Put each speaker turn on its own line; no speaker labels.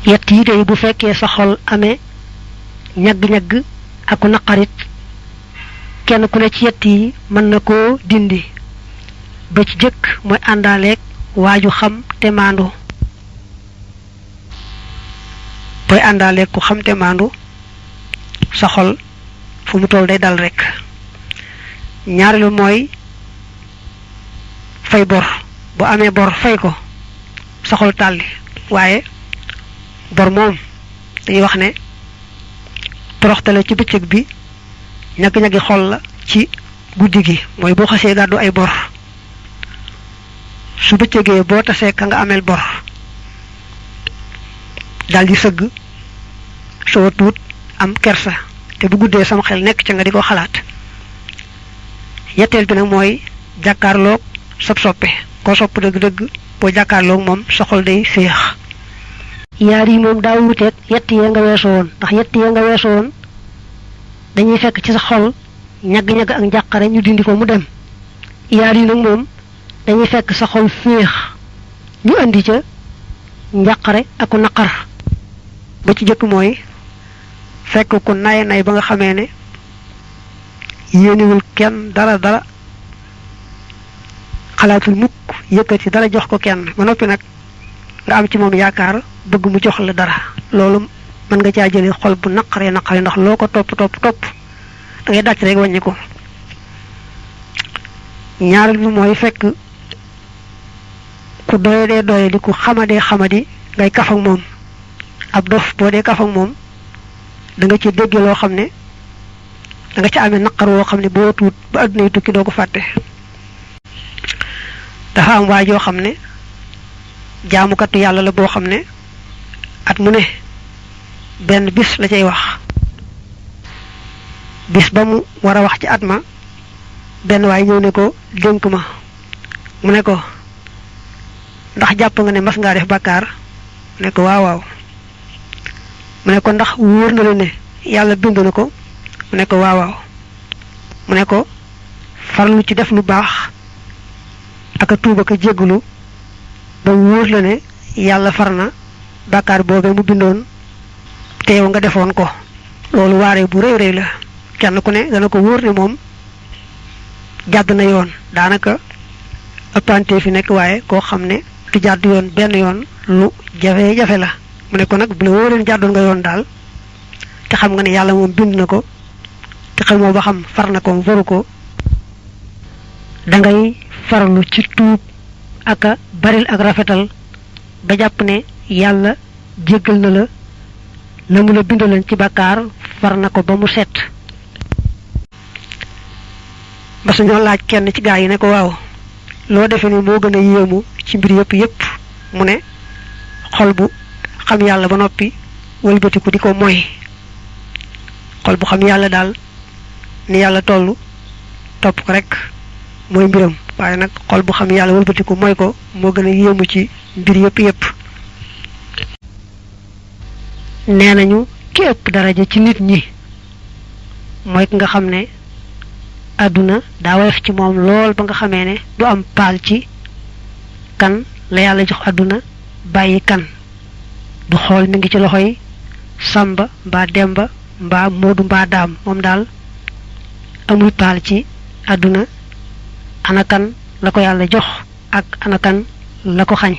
yett yi day bu fekkee sa xol amee ñagg-ñagg ak naqarit kenn ku ne ci yett yi mën na koo dindi ba ci jëkk mooy àndaaleeg waaju xam te maandu booy àndaaleeg ku xam te maandu sa xol fu mu toll day dal rek ñaareelu mooy fay bor bu amee bor fay ko sa xol tàlli waaye bor moom dañuy wax ne toroxtale ci bëccëg bi ñagg-ñaggi xol la ci guddi gi mooy boo xasee gàddu ay bor su bëccëgee boo tasee ka nga ameel bor daldi sëgg soo tuut am kersa te bu guddee sama xel nekk ca nga di ko xalaat ñetteel bi nag mooy jàkkaarloog sab soppe koo sopp dëgg-dëgg boo jàkkaarloog moom sa xol day féex yaar yi moom daa wuteeg yett yee nga weesu woon ndax yett yee nga weesu woon dañuy fekk ci sa xol ñagg-ñagg ak njàqare ñu dindi ko mu dem yaar yi nag moom dañuy fekk sa xol féex ñu andi ca njàqare ak naqar ba ci jëkk mooy fekk ku nay ba nga xamee ne yéeniwul kenn dara xalaatul mukk yëkkati dara jox ko kenn ba noppi nag nga am ci moom yaakaar bëgg mu jox la dara loolu mën nga caa jëlee xol bu naqaree ndax loo ko topp da ngay dàcc rek wàññi ko ñaareel bi mooy fekk ku doye di ku xamadi ngay kaf ak moom ab dof boo dee kaf ak moom da nga ci dégg loo xam ne da nga ci amee naqar woo xam ne boo tuut ba àdduna yi tukki doo ko fàtte dafa am waa joo xam ne jaamukatu yàlla la boo xam ne at mu ne benn bis la cay wax bis ba mu war a wax ci at ma benn waay ñëw ne ko dénk ma mu ne ko ndax jàpp nga ne mas ngaa def bàkkaar mu ne ko waaw mu ne ko ndax wóor na la ne yàlla bind na ko mu ne ko waaw mu ne ko farlu ci def lu baax ak a tuuba ka jéggulu ba wóor la ne yàlla far na bàkkaar boobee mu bindoon te yow nga defoon ko loolu waaree bu rëy la kenn ku ne dana ko wóor ne moom jàdd na yoon daanaka ëppante fi nekk waaye koo xam ne du jàdd yoon benn yoon lu jafe-jafe la mu ne ko nag bu la wóoreen jàddoon nga yoon daal te xam nga ne yàlla moom bind na ko te xamoo ba xam far na ko waru ko dangay farlu ci tuub ak a baril ak rafetal ba jàpp ne yàlla jéggal na la mu la bindaloon ci bàkkaar far na ko ba mu set ba suñoo laaj kenn ci gaa yi ne ko waaw loo defe ni moo gën a yéemu ci mbir yépp mu ne xol bu xam yàlla ba noppi wëlbatiku di ko moy xol bu xam yàlla daal ni yàlla tollu topp ko rek mooy mbiram waaye nag xol bu xam yàlla wëlbatiku mooy ko moo gën a yéemu ci mbir yépp nee nañu ki ëpp daraja ci nit ñi mooy ki nga xam ne àdduna daa woyof ci moom lool ba nga xamee ne du am paal ci kan la yàlla jox àdduna bàyyi kan du xool mi ngi ci loxoy sàmba mbaa demba mbaa moodu mbaa daam moom daal amul paal ci àdduna anakan la ko yàlla jox ak anakan la ko xañ